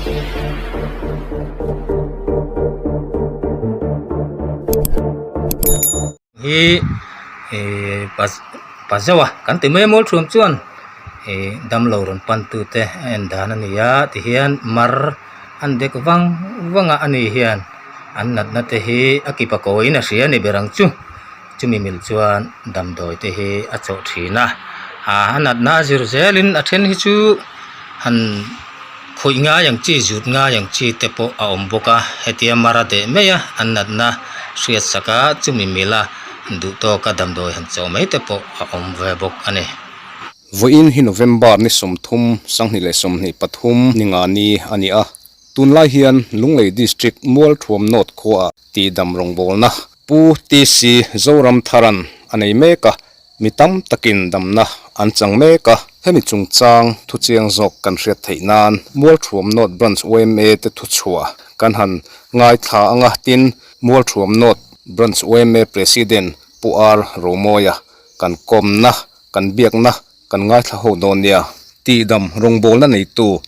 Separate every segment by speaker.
Speaker 1: Hi ihh pa zauh a kan ti mai a mawl thuam chuan ihh damlo rawn pan tu te a en dan a ni a tihian mar an dek vang vang a ani hian an natna te hi a kipa kawiin a hria a ni ber ang chu chumi mil chuan damdawi te hi a chawh thin a ah a natna a zir zelin a then hi chu han khawih ngai ang chi zut ngai ang chi te pawh a awm bawk a hetia mar a deh mai a an natna hriat sak a chumi mila duh tawka damdawi han chawh mai te pawh a awm ve bawk a ni.
Speaker 2: Vawiin hi November ni 30, 2023 ni nga ni a ni a, tunlai hian Lunglei District Mualthuam North khuaah tihdam rawngbawlna Pu TC Zoramtharan a nei mek a, Mi tam takin damna an chang mek a, hemi chungchang thu chiang zawk kan hriat theih nan Mualthuam North Branch yma te thuchhuah kan han ngaithla ang a, tin, Mualthuam North Branch yma President Pu R Romawia kan kawmna, kan biakna kan ngaithla ho dawn nia. Tihdam rawngbawlna neitu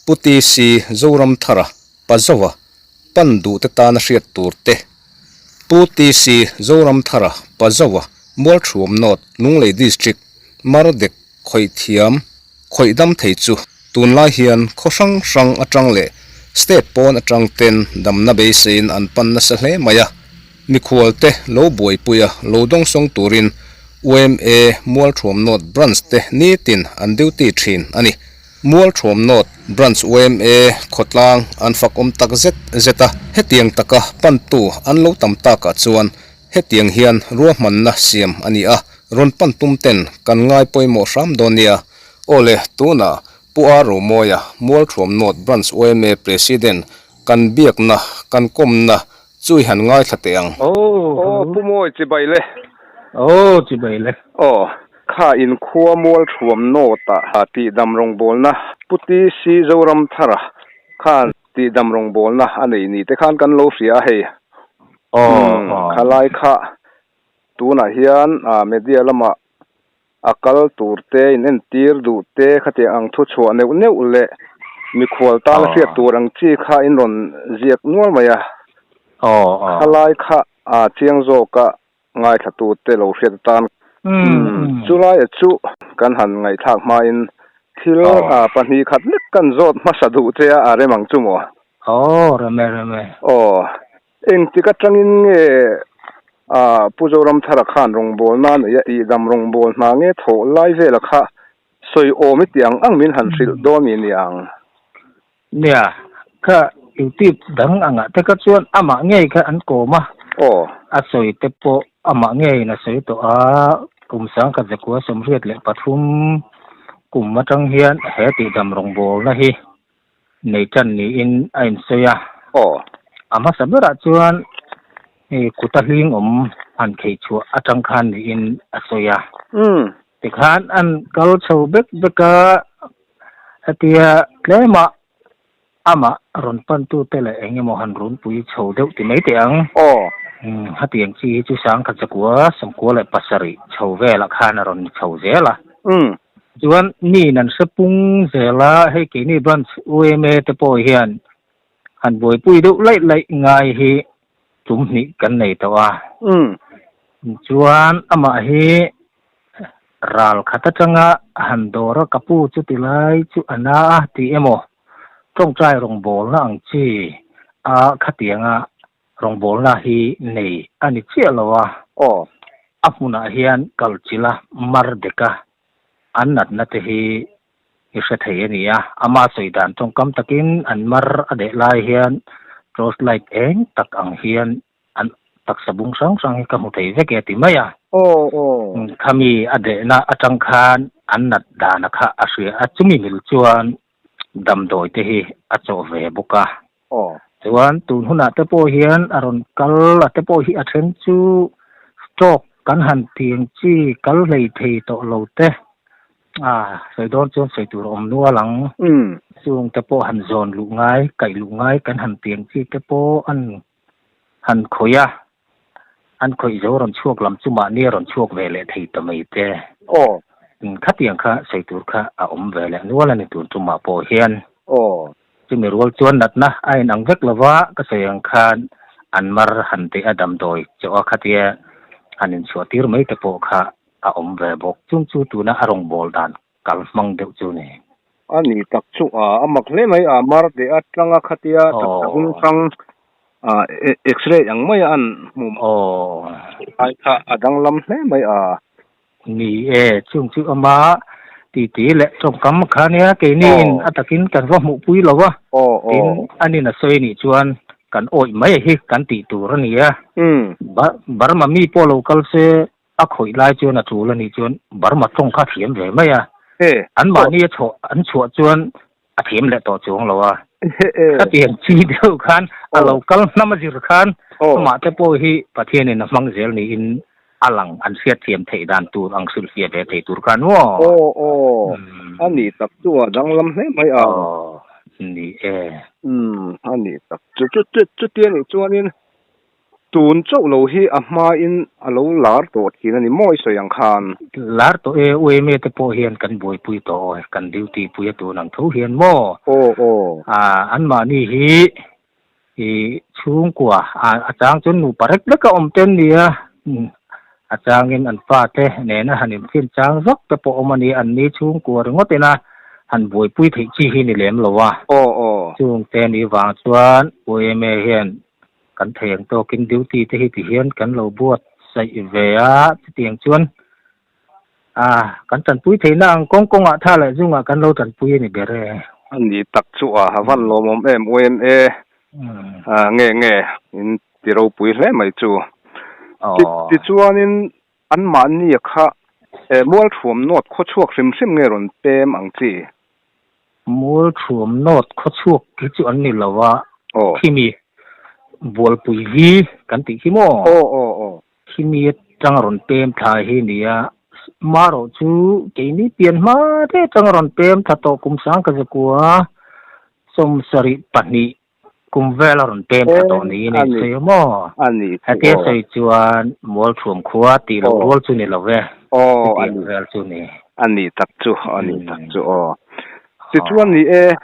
Speaker 2: Pu TC Zoramthara Pazawa pan duhte tana hriat tur te, Pu TC Zoramthara, Pazawa, Mualthuam North, Lunglei District, Mardek, Khawih thiam, khawih dam thei chu tunlai hian khaw hrang hrang atang leh state pawn atang ten damna beiseiin an pan nasa hle mai a, mikhual te lo buaipui a lo dawngsawng turin yma Mualthuam North Branch te nitin an duty thin a ni. Mualthuam North Branch yma khawtlang an fak awm tak zet zet a, hetiang taka pantu an lo tam takah chuan hetiang hian ruahmanna siam a ni a, rawn pan tum ten kan ngai pawimawh hram dawn nia. Aw le, tunah Pu A Romawia, Mualthuam North Branch yma President kan biakna, kan kawmna chu i han ngaithla teh ang.
Speaker 1: Aw,
Speaker 2: Aw, Pu Mawi chibai le.
Speaker 1: Aw, chibai le.
Speaker 2: Aw, Kha inkhua mual thuam nawtah tihdam rawngbawlna Pu TC Zoramthara khan tihdam rawngbawlna a nei ni te khan kan lo hria a hei. Umm khalai kha tunah hian media lamah a kal tur te in entir duh te khatiang ang thu chhuah neuh neuh leh mikhual tana hriat tur ang chi kha in rawn ziak nual mai a. Khalai kha chiang zawka Ngaithlatute lo hriat atan. Chulaia chu kan han ngaihthlak hmain thil pahnih khat lek kan zawt hmasa duh che a, a rem ang chu maw?
Speaker 1: Aw, rem e, rem e.
Speaker 2: Aw, engtik atangin nge Pu Zoramthara khan rawngbawlna nei a tihdam rawngbâwl hna nge thawh lai vela kha sawi awm i tih ang ang min han hrilh dawn mi niang?
Speaker 1: Nia, kha YouTube dang angah te kha chuan amah ngei kha an kawm a.
Speaker 2: Aw.
Speaker 1: A sawi te pawh amah ngeiin a sawi tawh a, kum sangkhat zakua 83 kum atang hian he tihdam rawngbawlna hi nei tan niin a insawi a.
Speaker 2: Aw.
Speaker 1: A hmasa berah chuan hei kuta hling awm han khei chhuah atang khan niin a sawi a.
Speaker 2: Umm.
Speaker 1: Tikhan an kal chho bek bek a. Hetia tlemah amah rawn pantute leh eng emaw han runpui chho deuh ti mai teh ang.
Speaker 2: Aw.
Speaker 1: Hetiang chi hi chu 1019 97 chho velah khan a rawn ni chho zel a. Chuan mi in an hre pung zel a, hei keini branch yma te pawh hian han buaipui deuh laih laih ngai hi tum hnih kan nei tawh a. Chuan amah hi Ral khat atanga han dawr a ka pu chu ti lai chu a na a tih emaw tawngtai rawngbawlna ang chi a khatianga rawngbawlna hi nei a ni chiah lo a.
Speaker 2: Aw.
Speaker 1: A hmunah hian kal chilh a mar dek a, an natna te hi i hre thei a ni a. Ama sawi dan tawngkam takin an mar a deh lai hian torch light eng tak ang hian An taksa bung hrang hrang hi ka hmu thei vek e ti mai a.
Speaker 2: Aw aw.
Speaker 1: Khami a dehna atang khan an nat dana kha a hria a, chumi mil chuan damdawi te hi a chawh ve bawk a.
Speaker 2: Aw.
Speaker 1: Chuan tun hunah te pawh hian a rawn kal a te pawh hi a then chu stroke kan han tiang chi kal hlei thei tawh lo te a sawi dawn chuan sawi tur a awm nual ang. Chung te pawh han zawn luh ngai, kaih luh ngai kan han tiang chi te pawh an Han khawih a, an khawih zo rawn chhuak lam chu mahni a rawn chhuak ve leh thei ta mai te.
Speaker 2: Aw.
Speaker 1: Khatiang kha sawi tur kha a awm ve leh nual a ni tun tumah pawh hian.
Speaker 2: Aw.
Speaker 1: Chumi rual chuan natna a inang vek lo va, ka sawi ang khan an mar han teh a damdawi chawh a khatia han inchhuah tir mai te pawh kha a awm ve bawk. Chung chu tuna a rawngbâwl dan kal hmang deuh chu ni.
Speaker 2: A ni tak chu a, a mak hle mai a, mar deh atanga khatia taksa hung hrang x-ray ang maia an hmu lai kha a danglam hle mai a.
Speaker 1: Ni e, chung chu ama titi leh tawngkam kha nia, keiniin a takin kan va hmuhpui lo a, tin anin a sawi nih chuan kan awih mai hi kan tih tur a ni a. Burma mi pawh lo kal se a khawih lai chuan a tul a nih chuan Burma tawng kha a thiam ve mai a, anmahni a chhuah an chhuah chuan a thiam leh tawh chuang lo a. Khatiang chi deuh khan a lo kal hnam a zir khan amah te pawh hi Pathianin a hmang zel niin a lang an hriat thiam theih dan tur ang hrilh fiah ve thei tur khan maw?
Speaker 2: Aw aw a nih tak chu a danglam hle mai a.
Speaker 1: Aw ni e.
Speaker 2: Umm a nih tak chu chu chutia nih chuanin Tun chauh lo hi a hmain a lo lar tawh thin a ni maw i sawi ang khan?
Speaker 1: Lar tawh e, UMA te pawh hian kan buaipui tawh aw, kan duty pui a tun ang tho hian maw?
Speaker 2: Aw aw.
Speaker 1: Ah, anmahni hi i chhungkua a chang chuan nupa rek lek a awm te an ni a, a changin an fate nena han infin chang zawk te pawh awm a ni, anni chhungkua ringawt ina han buaipui theih chi hi ni lem lo a.
Speaker 2: Aw aw.
Speaker 1: Chungte ni vang chuan UMA hian Kan thei ang tawkin duty te hi ti hian kan lo buatsaih ve a, chutiang chuan ah kan tanpui theihna ang kawng kawngah tha leh zungah kan lo tanpui a ni ber e.
Speaker 2: A ni tak chu a van lawmawm em YMA nge nge in ti ropui hle mai chu. Tichuanin anmahni kha Mualthuam North khawchhuak hrim hrim nge rawn pem ang chi?
Speaker 1: Mualthuam North khawchhuak hi chu an ni lo a, khimi Bualpui hi kan tih khi maw? Khimi atanga rawn pem thla hi ni a, marawh chu keini pian hma te atanga rawn pem thla tawh kum sang ka zakua 72 kum vel a rawn pem thla tawh niin a insawi a maw? Hetia sawi chuan Mualthuam khua tih loh rual chu ni lo ve, chutiang vel chu ni.
Speaker 2: A ni tak chu, a ni tak chu aw. Tichuan ni e,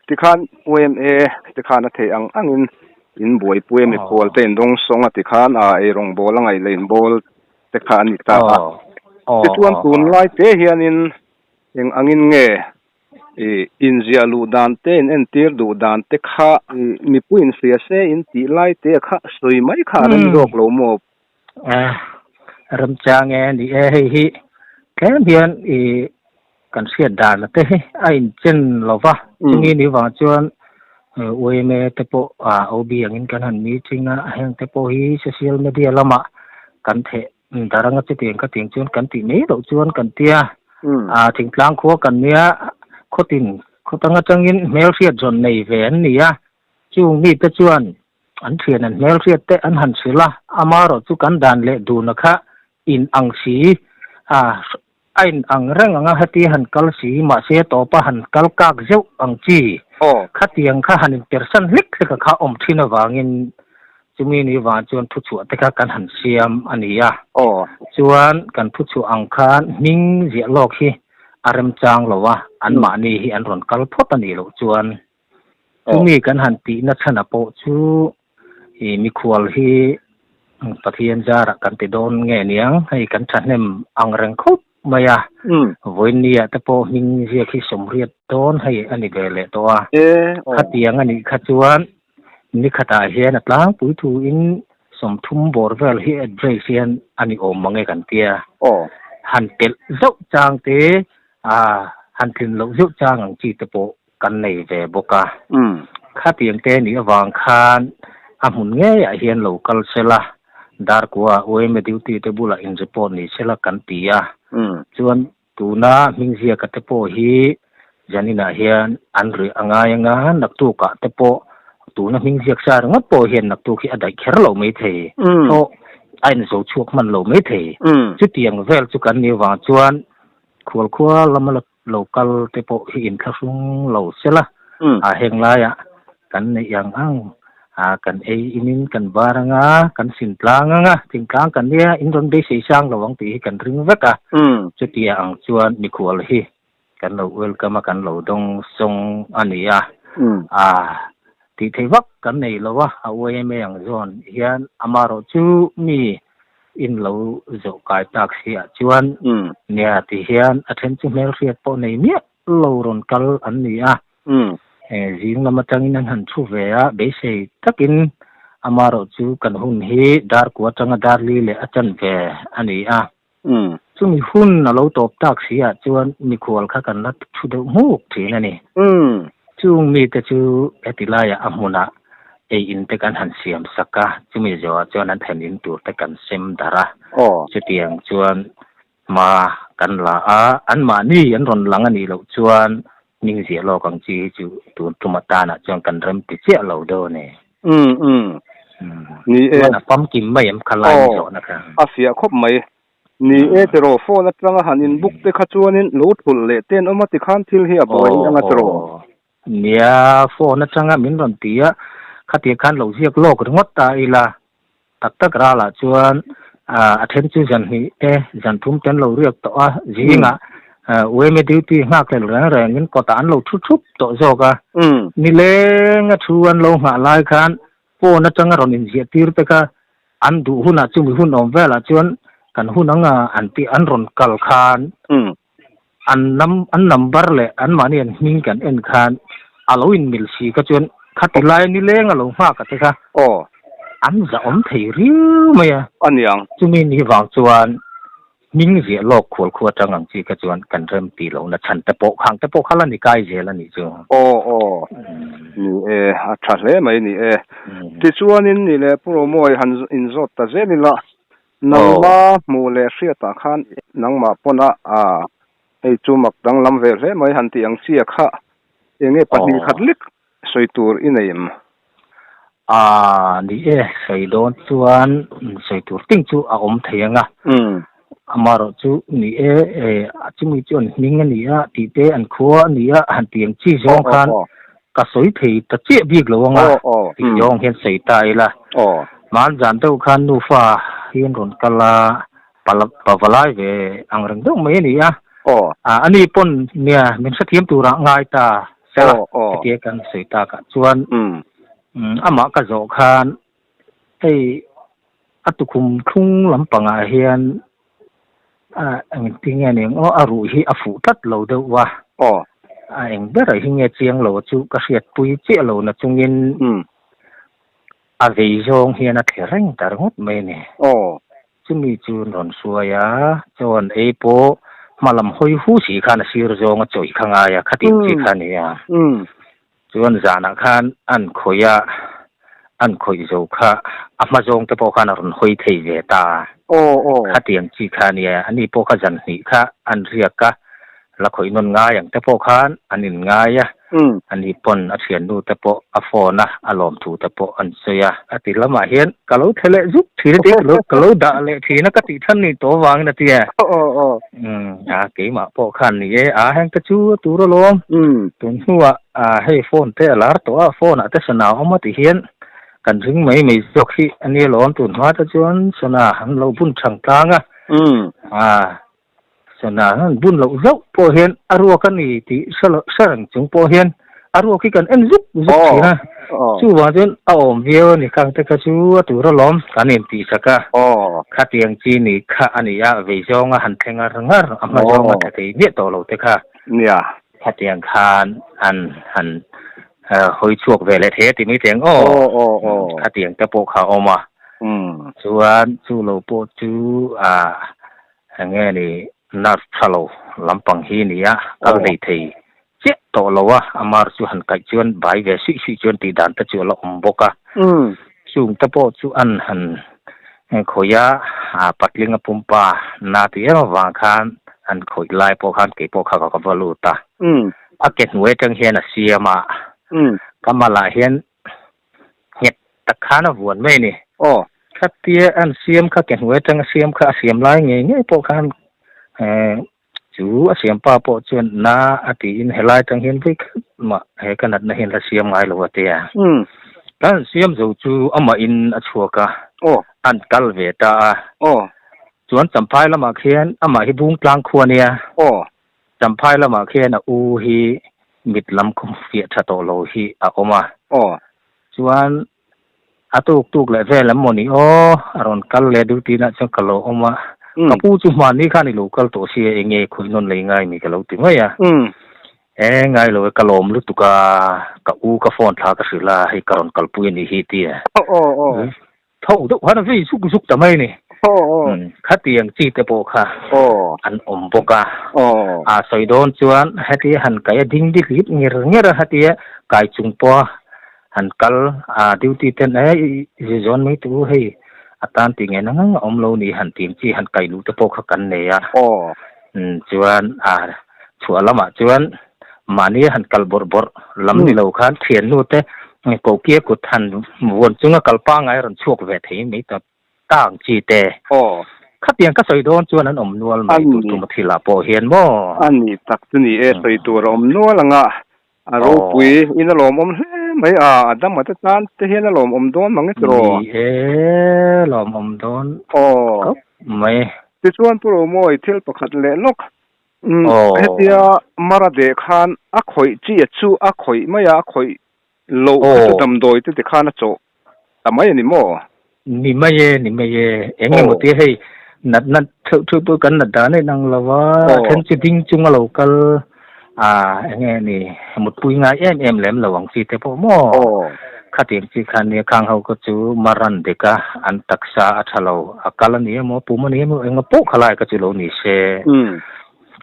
Speaker 2: tikhan YMA tikhan a theih ang angin in buaipui a mikhual te in dawng sawng a tikhan a eirawngbawl a ngaih leh inbawl te kha a ni ta a. Tichuan tunlai te hianin eng angin nge I inziah luh dan te, in entir duh dan te kha mipui in hria se in tih lai te kha sawi mai kha a rem zawk lo maw?
Speaker 1: Rem chang e ni e, hei hi tlem hian i kan hriat dan te hi a inchen lo va, chumi ni vang chuan UMA te pawh OB angin kan han meeting a, heng te pawh hi social media lamah kan theh Daranga chutiang ka tiang chuan kan tih mai loh chuan kan tia a thingtlang khua kan nia khawtin khawtang atangin hmelhriat zawn nei ve an ni a, chung mite chuan an thian an hmelhriat te an han hrilh a, amaherawh chu kan dan leh duna kha in ang si a a in ang reng ang a hetia han kal si mahse tawpa han kal kak zeuh ang chi khatiang kha han inpersan hlek hlek a kha awm thin avangin Chumi ni vang chuan thuchhuah te kha kan han siam a ni a. Chuan kan thuchhuah ang khan hming ziah lawk hi a remchang lo a, anmahni hi an rawn kal phawt a nih loh chuan chumi kan han tihna chhana pawh chu i mikhual hi Pathian zarah kan ti dawn nge niang, hei kan thahnem ang reng khawp mai a. Vawiinniah te pawh hming ziak hi 80 dawn hei a ni ve leh tawh a. Khatiang a nih kha chuan Ni khatah hian a tlangpui thuin 30 bawr vel hi address hian a ni awm mang e kan tia. Han telh zauh chang te, han tlin loh zeuh chang ang chi te pawh kan nei ve bawk a. Khatiang te nih avang khan a hmun ngeiah hian lo kal sela, Darkua UMA duty te bulah in report ni sela kan ti a. Chuan Tuna hmingziaka te pawh hi Janinah hian an rih a ngai anga, naktukah te pawh tuna hmingziak sa ringawt pawh hian naktuk hi a daih kher lo maithei, thaw a inzo chhuak hman lo maithei. Chutiang vel chu kan nih vang chuan khualkhua lama lo kal te pawh hi inthlahrung lo sela, a heng laiah kan neih ang ang A kan ei inin kan var anga, kan sin tlang anga, thingtlang kan nia in rawn beisei sang lo ang tih hi kan ring vek a. Chutia ang chuan mikhual hi kan lo welcome a, kan lo dawng sawng a ni a. A tih theih vak kan nei lo a, a yma ang zawn hian amaherawhchu mi in lo zawh kai tak si ah chuan nia ti hian a then chu hmelhriat pawh nei miah lo rawn kal an ni a. Zing lam atangin an han thu ve a, beisei takin amaherawhchu kan hun hi dar kua atanga dar li leh a chan ve a ni a. Chumi hun a lo tawp tak si ah chuan mikhual kha kan la thu deuh hmuk thin a ni. Chung mite chu heti laiah a hmunah ei in te kan han siam sak a, chumi zawhah chuan an thlen in tur te kan sem darh a. Chutiang chuan hma kan la a, anmahni an rawn lang a nih loh chuan hming ziah lawk ang chi hi chu tun tum atanah chuan kan rem ti chiah lo deuh a ni.
Speaker 2: Umm umm. Ni e.
Speaker 1: Chuan a famkim mai em kha lai ni zawhna kha.
Speaker 2: A fiah khawp mai. Ni e tiraw phone atanga han in book te kha chuanin lo thulh leh te an awm a tikhan thil hi a buai anga tiraw.
Speaker 1: Nia, phone atanga min rawn ti a, khatiang khan lo ziak lawk ringawt ta ila, tak tak ralah chuan a then chu zan hnih te, zan thum te an lo riak tawh a, zingah UMA duty nghak hlel reng rengin kawtah an lo thu thup tawh zawk a, nileng a thu an lo nghah lai khan phone atanga rawn inziah tir te kha an duh hunah chumi hun awm velah chuan kan hun anga an tih an rawn kal khan An nam an number leh anmahni an hming kan en khan a lo inmil si kha chuan khati lai nileng a lo nghak a te kha
Speaker 2: Aw.
Speaker 1: an zahawm thei riau mai a.
Speaker 2: A niang.
Speaker 1: Chumi ni vang chuan hming ziah lawk khual khu atang ang chi kha chuan kan rem tih lohna chhan te pawh khang te pawh kha la ni kai zel a nih chu.
Speaker 2: Aw aw. Ni e, a tha hle mai ni e. Tichuanin ni leh Pu Romawi han inzawt ta zel ila Nangma hmuh leh hriatah khan nangmah pawn a a hei chu mak danglam ve hle mai han tih ang chia kha enge pahnih khat lek sawi tur i nei em?
Speaker 1: A ni e, sawi dawn chuan sawi tur ting chu a awm thei ang a. Amaherawh chu ni e, chumi chu an hming a ni a tih te an khua a ni a han tih ang chi zawng khan Ka sawi thei ta chiah bik lo anga tih zawng hian sawi ta ila. Hman zan deuh khan nufa hi an rawn kal a, pavalai ve ang reng deuh mai a ni a. Ani pawn nia min hrethiam turah ngai ta sela hetia kan sawi takah chuan amah ka zawh khan hei a tukhum thlung lampangah hian Engtin nge ning aw a ruh hi a fuh tlat lo deuh va.
Speaker 2: Aw.
Speaker 1: A eng berah hi nge chiang lo chu ka hriatpui chiah lo na chungin a vei zawng hian a thle reng ta ringawt mai a ni.
Speaker 2: Aw.
Speaker 1: Chumi chu an rawn hruai a, chuan ei pawh hma lam hawi hu si khan a sir zawng a chawih kha ngai a, khatin chi kha a ni a. Chuan zanah khan an khawih a, an khawih zo kha a hma zawng te pawh khan a rawn hawi thei ve ta a.
Speaker 2: Aw aw.
Speaker 1: Khatiang chi kha a nia, ani pawh kha zan hnih kha an riak a, la khawih nawn ngai ang te pawh khan an in ngai a, ani pawn a thiannu te pawh a phone a, a lawmthu te pawh an sawi a. A ti lamah hian ka lo thle leh zuk thin a ti, ka lo dah leh thin a ka tih than ni tawh avangin a ti a.
Speaker 2: Aw aw.
Speaker 1: Umm a keimah pawh khan ni e a heng te chu a tur alawm. Tun hnuah a hei phone te a lar tawh a phone ah te sana a awm a ti hian kan ring mai mai zawk hi a nia lawm tun hma te chuan sana an lo bun thang tlang a. A sana an bun loh zauh pawh hian a ruak a ni tih hre loh hre reng chung pawh hian a ruak hi kan en zuk zuk thin a. Chuvang chuan a awm viau a ni khang te kha chu a tur alawm kan intihsak a. Khatiang chi ni kha a ni a, vei zawnga han thleng ngar ngar a hma zawnga tha thei miah tawh lo te kha.
Speaker 2: Nia.
Speaker 1: Khatiang khan an han hawi chhuak ve leh thei a ti mai teh ang aw. Khatiang te pawh kha a awm a. Chuan chu lo pawh chu a eng nge ni nerve tha lo lampang hi a ni a, kal hlei thei chiah tawh lo a, a mar chu han kaih chuan bai ve suih suih chuan tih dan te chu a la awm bawk a. Chung te pawh chu an han khawih a, a patling a pumpa na tih em avang khan an khawih lai pawh khan kei pawh kha ka va lut a. A ke hnuai atang hian a siam a, ka malah hian nghet tak khan a vuan mai a ni. Khatia an siam kha ke hnuai atang a siam kha a siam lai ngei ngei pawh khan Chu a siampa pawh chuan na a tiin helai tang hian vawi khat mah he ka natna hian la siam ngai lo a ti a. Kan siam zo chu amah in a chhuak a, an kal ve ta a. Chuan Champhai lamah khian amah hi Bungtlang khua nia. Champhai lamah khian a u hi. Mit lam khum fiah tha tawh lo hi a awm a.
Speaker 2: Aw.
Speaker 1: Chuan a tuk tuk leh vel em mawni aw, a rawn kal leh duty nah chuan ka lo awm a. Ka pu chu hmanni khan i lo kal tawh sia eng nge khawih nawn lei ngai mi ka lo ti mai a. E ngai lo e ka lawm lutuk a, ka u ka phone thla ka hrilh a, hei ka rawn kalpui a nih hi ti a. Tho deuh khan a vei zuk zuk ta mai a ni. Khatiang chi te pawh kha an awm bawk a. A sawi dawn chuan hetia han kai a ding dik hlip nger nger a hetia kai chung pawha han kal a duty ten e i zawn mai tur u hei a tan tih nge nang a awm lo ni han tih ang chi han kai luh te pawh kha kan nei a. Chuan a chhuah lamah chuan mahni han kal bawrh bawrh lam ni lo khan thiannu te kohkia kut han vuan chunga kal pangngai rawn chhuak ve thei mai ta ta ang chi te. Khatiang ka sawi dawn chuan an awm nual mai tur tum a thilah pawh hian maw?
Speaker 2: A ni tak chu ni e, sawi tur a awm nual ang a, a ropui in a lawmawm hle mai a, a dam a te tan te hian a lawmawm dawn mang e tiraw?
Speaker 1: Ni e, lawmawm dawn khawp mai.
Speaker 2: Tichuan Pu Romawi thil pakhat leh lawk Hetia mara deh khan a khawih chi a chu a khawih mai a, a khawih loh kha chu damdawi te tikhan a chawh ta mai a ni maw?
Speaker 1: Ni mai e, ni mai e. Eng emaw tia hei natna theuh theuh pawh kan nat dan a inang lo a, a then chu ding chung a lo kal a, eng nge ni mutpui ngai em em lem lo ang chi te pawh maw? Khatiang chi khan nia khang ho kha chu maran dek a, an taksa a tha lo, a kal a ni emaw, pum a ni emaw, enga pawh khalai kha chu lo ni se.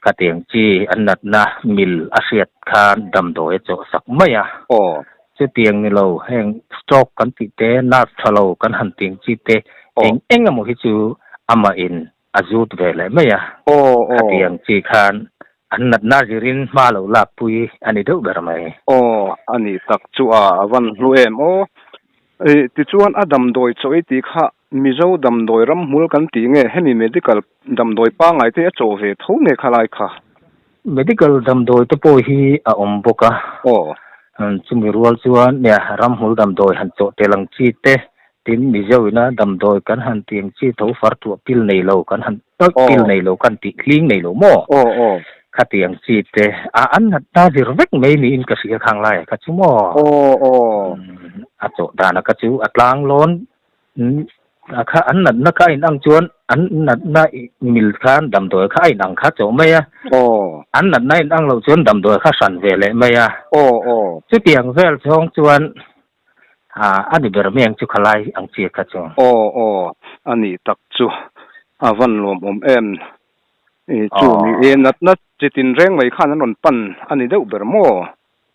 Speaker 1: Khatiang chi an natna mil a hriat khan damdawi a chawh sak mai a. Chutiang ni lo, heng stroke kan tih te, nerve tha lo kan han tih ang chi te, eng eng emaw hi chu amahin a zut ve leh mai a. Khatiang chi khan an natna zirin hma lo lakpui a ni deuh ber mai.
Speaker 2: Aw, a nih tak chu a, a van hlu em aw. Tichuan a damdawi chaw i tih kha Mizo damdawi ramhmul kan tih nge hemi medical damdawi pangngai te a chaw ve tho nge khalai kha?
Speaker 1: Medical damdawi te pawh hi a awm bawk a.
Speaker 2: Aw.
Speaker 1: Chumi rual chuan nia ramhmul damdawi han chawh tel ang chi te, tin Mizo ina damdawi kan han tih ang chi tho far tuah pil nei lo kan han pil nei lo kan tih hling nei lo maw?
Speaker 2: Aw aw.
Speaker 1: Khatiang chi te a an natna zir vek mai niin ka hria khang lai kha chu maw?
Speaker 2: Aw aw.
Speaker 1: A chawh dana kha chu a tlang lawn A kha an natna kha a inang chuan an natna mil khan damdawi kha a inang kha chauh mai a.
Speaker 2: Aw.
Speaker 1: An natna a inang loh chuan damdawi kha hran ve leh mai a.
Speaker 2: Aw aw.
Speaker 1: Chutiang vel chhawng chuan a ni ber mai ang chu khalai ang chi kha chu.
Speaker 2: Aw aw. A nih tak chu a van lawmawm em. Chu ni e natna chitin reng mai khan an rawn pan a ni deuh ber maw?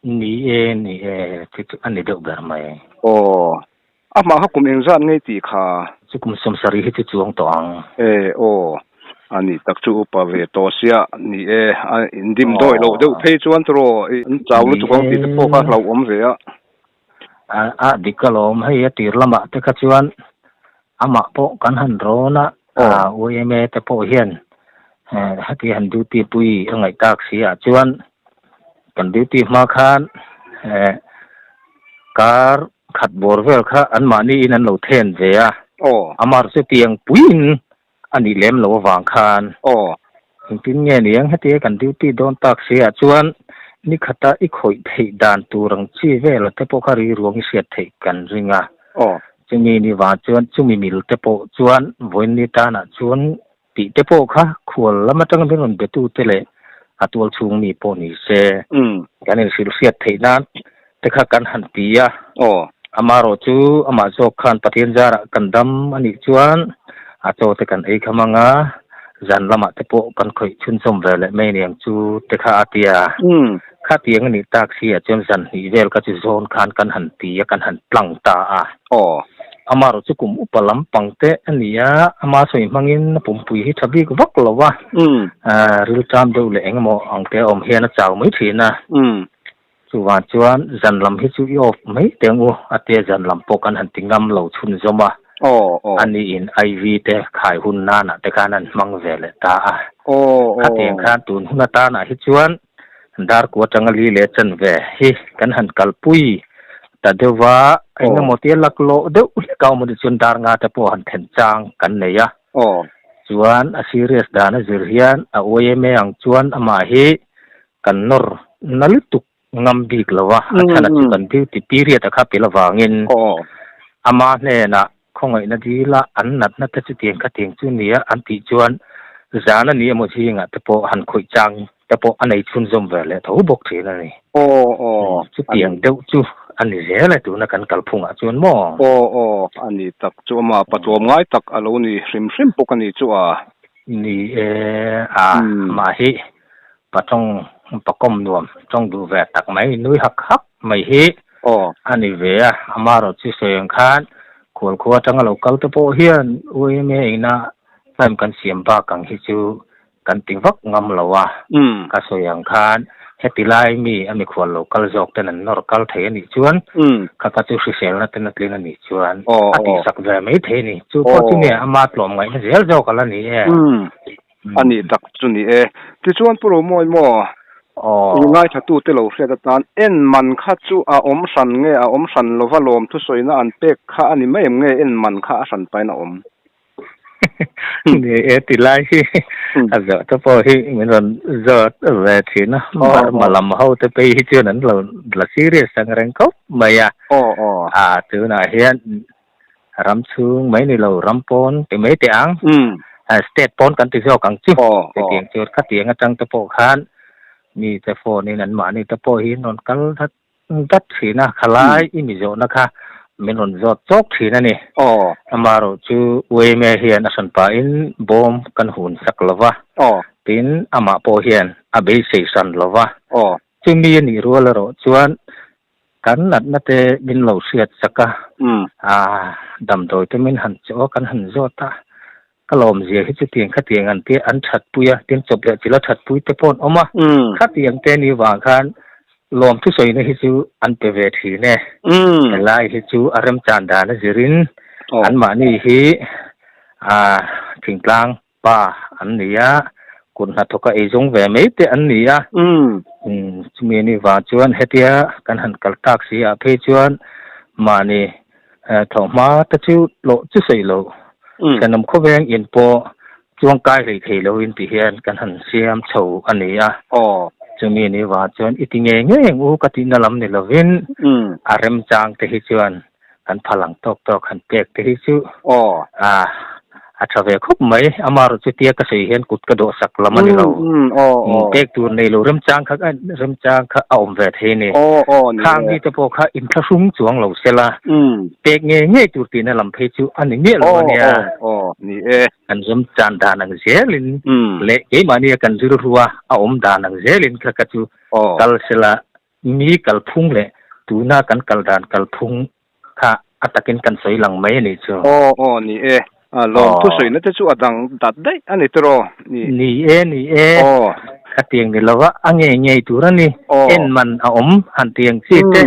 Speaker 1: Ni e, ni e, chu chu a ni deuh ber mai.
Speaker 2: Aw, amah kha kum engzat ngei tih kha?
Speaker 1: Chu kum sawmsarih hi chu chuang tawh ang.
Speaker 2: E, aw, a nih tak chu upa ve tawh sia, ni e, a indim dawi loh deuh phei chuan tiraw an chau lutuk ang tih te pawh kha hlauhawm ve a.
Speaker 1: A, a dik alawm, hei a tir lamah te kha chuan amah pawh kan han rawn a, yma te pawh hian heti han duty pui a ngaih tak si ah chuan kan duty hma khan kar khat bawr vel kha anmahni in an lo then ve a, amah chu tiang puiin a nih lem loh avang khan engtin nge niang hetia kan duty dawn tak si ah chuan ni khata i khawih theih dan tur ang chi vel te pawh kha riruang i hriat theih kan ring a. Chumi ni vang chuan chumi mil te pawh chuan vawiin ni tanah chuan tih te pawh kha khual lam atanga min rawn betu te leh a tual chhung mi pawh ni se kan inhrilh hriat theih nan te kha kan han ti a. Amaherawh chu amah zawk khan Pathian zarah kan dam a nih chuan a chaw te kan ei kham ang a, zan lamah te pawh kan khawih chhunzawm ve leh mai aniang chu te kha a ti a. Khatiang a nih tak si ah chuan zan hnih vel kha chu zawn khan kan han ti a, kan han tlang ta a. Amaherawh chu kum upa lampang te a ni a, ama sawi hmangin a pumpui hi tha bik vak lo a, rilṭam deuh leh eng emaw ang te a awm hian a chau mai thin a. Chuvang chuan zan lam hi chu i off mai teh ang u a tia zan lam pawh kan han ti ngam lo chhunzawm a, aniin IV te khai hun nanah te khan an hmang ve leh ta a. Khatiang khan tun hun atanah hi chuan Darkua atanga li leh chanve hi kan han kalpui ta deuh va, eng emaw tia laklawh deuh hlek a awm anih chuan dar nga te pawh han then chang kan nei a. Chuan a serious dan a zir hian a yma ang chuan amah hi kan nawr na lutuk. ngam bik lo a, a chhan a chu kan duty period a kha pel avangin ama hnenah khawngaihna dila an natna te chutiang khatiang chu nia an tih chuan zan a ni emaw zingah te pawh han khawih chang te pawh a nei chhunzawm ve leh tho bawk thin a ni. Chutiang deuh chu a ni zel e tuna kan kalphungah chuan maw?
Speaker 2: Aw aw, a ni tak chu ama patlawm ngai tak a lo ni hrim hrim bawk a ni chu a.
Speaker 1: Ni e, a amah hi patawng pakawm nuam tawng duh ve tak mai nui hak hak mai hi a ni ve a, amaherawh chu sawi ang khan khualkhua atanga lo kal te pawh hian UMA ina time kan siam bak ang hi chu kan ti vak ngam lo a, ka sawi ang khan heti lai mi a mikhual lo kal zawk ten an nawr kal thei a nih chuan kha kha chu hriselna ten a tlin a nih chuan a tihsak ve mai thei a ni. Chu pawh chu nge ama tlawm ngaihna zel zawk a la ni e.
Speaker 2: A nih tak chu ni e. Tichuan Pu Romawi maw i ngaithlatute lo hriat atan en man kha chu a awm hran nge a awm hran lova lawm thusawina an pek kha a ni mai em nge en man kha a hran pahin a awm?
Speaker 1: Ni e ti lai hi a zawh te pawh hi min rawn zawt ve thin a, Burma lam ho te phei hi chuan an lo la serious ang reng khawp mai a, a tunah hian ram chhung mai ni lo ram pawn ti mai teh ang, state pawn kan ti zawk ang chu, chutiang chu khatiang atang te pawh khan mi te phone in an mahni te pawh hi an rawn kal that Dat thin a, khalai i mi zawhna kha min rawn zawt chawk thin a ni. Amaherawh chu Uaime hian a hran pahin bawm kan hun sak lo va, tin amah pawh hian a beisei hran lo va. Chumi a nih rual erawh chuan kan natna te min lo hriat sak a, damdawi te min han chawh a, kan han zawt a, Ka lawmzia hi chutiang khatiang an tia an thatpui a, tin chawp leh chila thatpui te pawh an awm a, khatiang te ni vang khan lawm thusawina hi chu an pe ve thin e. Helai hi chu a remchan dan a zirin anmahni hi thingtlang pa an ni a, kut hnathawka eizawng ve mai te an ni a, chumi ni vang chuan hetia kan han kal tak si ah phei chuan mahni Thawhhma te chu tlawh chu sawi lo. Thenawm khawveng in pawh chuang kai hlei thei lo in ti hian kan han siam chho a ni a. Chumi ni vang chuan i ti ngei ngei ang u ka tihna lam ni lovin a remchang te hi chuan kan phal ang tawk tawk han pek te hi chu a tha ve khawp mai. Amaherawh chutia ka sawi hian kut ka dawh sak lam a ni lo. Pek tur nei lo remchang kha remchang kha a awm ve thei a ni. Khang mi te pawh kha inthlahrung chuang lo se la, pek ngei ngei tur tihna lam phei chu a ni miah lo a nia. Kan remchan dan ang zelin leh keimahnia kan rilrua a awm dan ang zelin kha kha chu kal se la, Mi kalphung leh tuna kan kal dan kalphung kha a takin kan sawi lang mai a nih chu.
Speaker 2: Aw aw ni e. Lawm thusawina te chu a dang dat daih a ni tiraw?
Speaker 1: Ni. Ni e ni e.
Speaker 2: Aw.
Speaker 1: Khatiang ni lova a ngei ngei tur a ni.
Speaker 2: Aw.
Speaker 1: En man a awm han tiang chi te.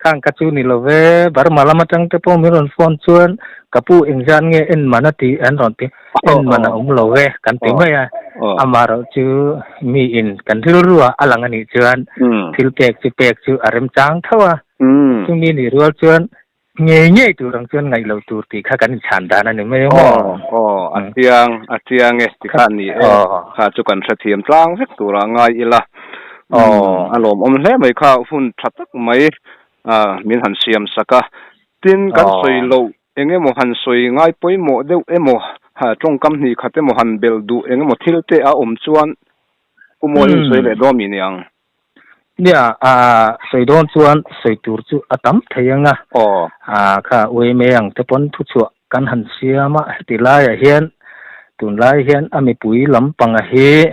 Speaker 1: Khang ka chu ni lo ve, Burma lam atang te pawh min rawn phone chuan ka pu engzan nge en man a ti an rawn ti. En man a awm lo ve kan ti mai a, amaherawh chu mi in kan rilru a a lang a nih chuan thil pek chu pek chu a remchang tho a, chumi nih rual chuan ngei ngei tur ang chuan ngaih loh tur tih kha kan inchhan dan a ni mai ang
Speaker 2: aw. Aw, a chiang, a chiang e ti kha a ni e, kha chu kan hrethiam tlang vek turah ngai ila, a lawmawm hle mai kha hun tha tak mai min han siam sak a, tin kan sawi loh Eng emaw han sawi ngai pawimawh deuh emaw, tawngkam hnih khat emaw han belh duh eng emaw thil te a awm chuan Pu Mawiin sawi leh dawn mi niang?
Speaker 1: Nia, sawi dawn chuan sawi tur chu a tam thei ang a. Kha uaime ang te pawn thuchhuah kan han siam a, heti laiah hian tunlai hian a mipui lampanga hi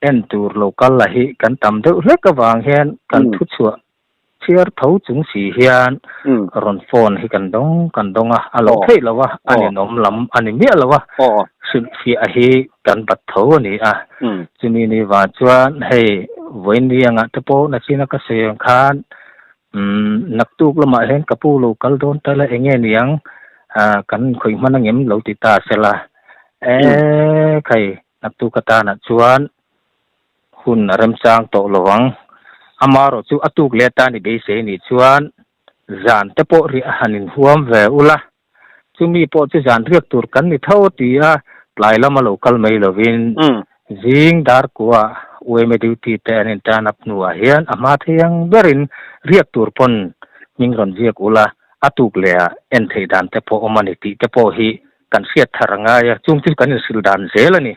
Speaker 1: en tur lo kal la hi kan tam deuh hlek avang hian kan thuchhuah Chhiar tho chung si hian rawn phone hi kan dawng kan dawng a, a lo theih lo a, a ninawm lam a ni miah lo a, hrilhfiah hi kan bat tho a ni a. Chumi ni vang chuan hei vawiin angah te pawh nachina ka sawi ang khan naktuk lamah hian ka pu lo kal dawn ta la enge niang kan khawih hman angem lo ti ta sela e khai naktuk atanah chuan Hun a remchang tawh lo ang. Amaherawh chu a tuk leh atan i beisei nih chuan zan te pawh riah a han inhuam ve ula, chumi pawh chu zan riak tur kan ni tho ti a, tlai lama lo kal mai lovin zing dar kua Yma duty te an intan up hnuah hian a hma thei ang berin riak tur pawn hming rawn ziak ula a tuk leh ah en theih dan te pawh awm a ni tih te pawh hi kan hriat thar a ngai a, chung chu kan inhrilh dan zel a ni.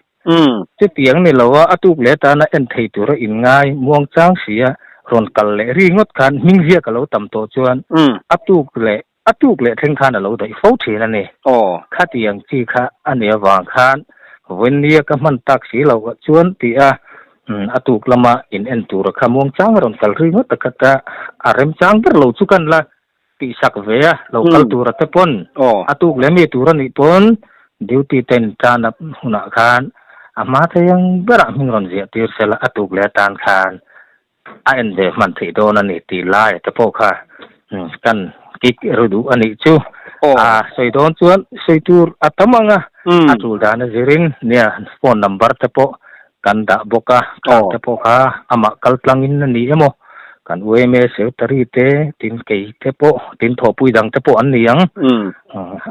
Speaker 1: Chutiang ni lo a, a tuk leh atana en thei tura inngai muang chang si a rawn kal leh ri ngawt khan hming ziak a lo tam tawh chuan a tuk leh a tuk leh thleng khan a lo daih fo thin a ni. Khatiang chi kha a nih avang khan vawinia ka hman tak si lo chuan ti a a tuk lama in en tura kha muang chang a rawn kal ri ngawt a khat a, a remchang ber lo chu kan la tihsak ve a, lo kal tura te pawn a tuk leh mi tur a nih pawn duty te in tan a hunah khan a hma thei ang berah hming rawn ziah tir sela a tuk leh atan khan a en ve hman theih dawn a ni tih lai te pawh kha kan kik ru duh a nih chu. A sawi dawn chuan sawi tur a tam ang a, a tul dan a zirin nia phone number te pawh kan dah bawk a, khang te pawh kha amah kal tlangin a ni emaw, kan UMA secretary te, tin kei te pawh, tin thawhpui dang te pawh an ni ang,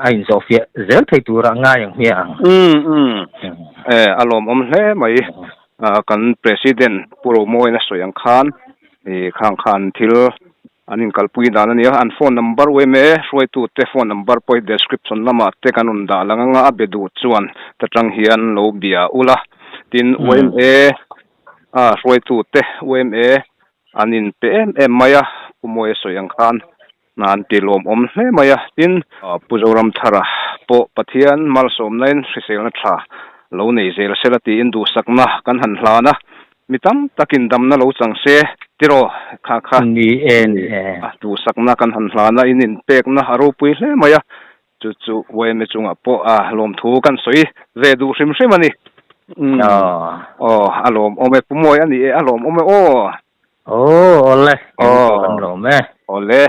Speaker 1: a inzawhfiah zel thei turah ngai ang hmiah ang.
Speaker 2: E, a lawmawm hle mai. Kan President Pu Romawiin a sawi ang khan, khang khan thil An inkalpui dan a nia, an phone number uaim e, hruaitute phone number pawh hi description lamah te kan rawn dah lang anga a be duh chuan ta tang hian lo bia ula. Tin, uaim e a hruaitute uaim e an inpe em em mai a, Pu Mawia sawi ang khan hna an ti lawmawm hle mai a. Tin, Pu Zoramthara pawh Pathian malsawmnain hriselna tha lo nei zel sela tiin duhsakna kan han hlan a, Mi tam takin damna lo chang se tiraw kha kha.
Speaker 1: Ni e, ni e.
Speaker 2: A duhsakna kan han hlana in inpekna a ropui hle mai a, chu chu yma chungah pawh a lawmthu kan sawi ve duh hrim hrim a ni. Umm aw a lawmawm e, Pu Mawi a ni e, a lawmawm e aw.
Speaker 1: Aw awle, kan lawm e.
Speaker 2: Awle.